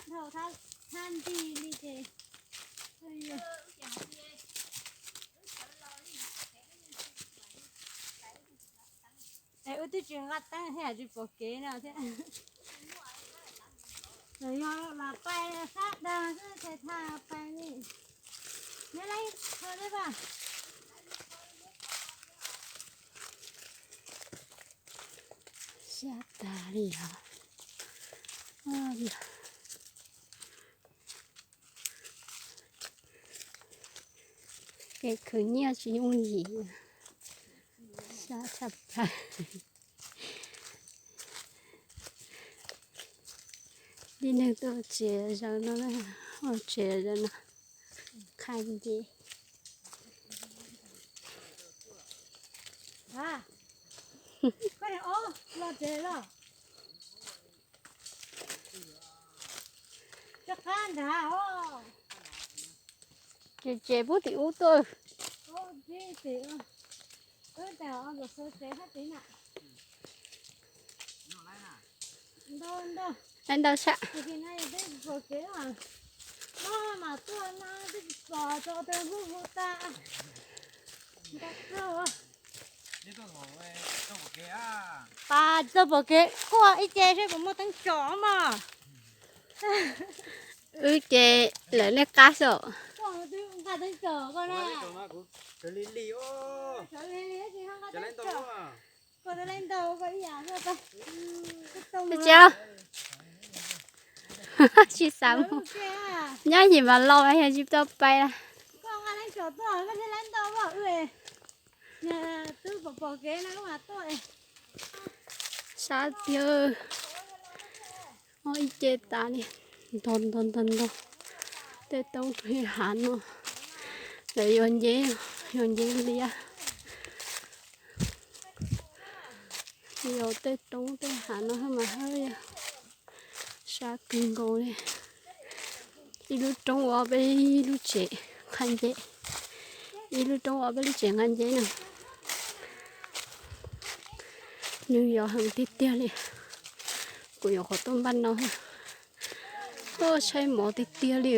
Thaj nti li ces, es wb twb tsis nqa teeb thiab tsis pom kev no thiab. Los yog los pais sab dag xwb, thaj pais li. Nyob leb kho thiab pas. Sab tag li os. Kev khwv nyiaj tsis yooj yim, sab tshaj plaws. Tib neeg tuaj tsev zaum no, ua tsev zaum no, qha nce. Ces tsev puag tim ub tuaj. Ntau sab. Pas txog pom kev quaj ib ce seb puas muaj teeb tsom mog. Wb ces lawv nej qab xwb. Tsis xav mus, nyob yim mas los yog tsis tau pais. Sab tiag, ib ce tas li, ntog ntog ntog ntog. Tej toob rau hav no, lawv yuav nceb, yuav nceb liab. Yog tej roob tej hav no mas hawb yog sab kawg nkaus li. Ib lub roob ua peb lub tsev qha nceb, ib lub roob ua peb lub tsev qha nceb no. Nws yog heev tiag tiag li. Kuv yuav qhov tuaj npaj no, tuaj tshaib mov tiag tiag li.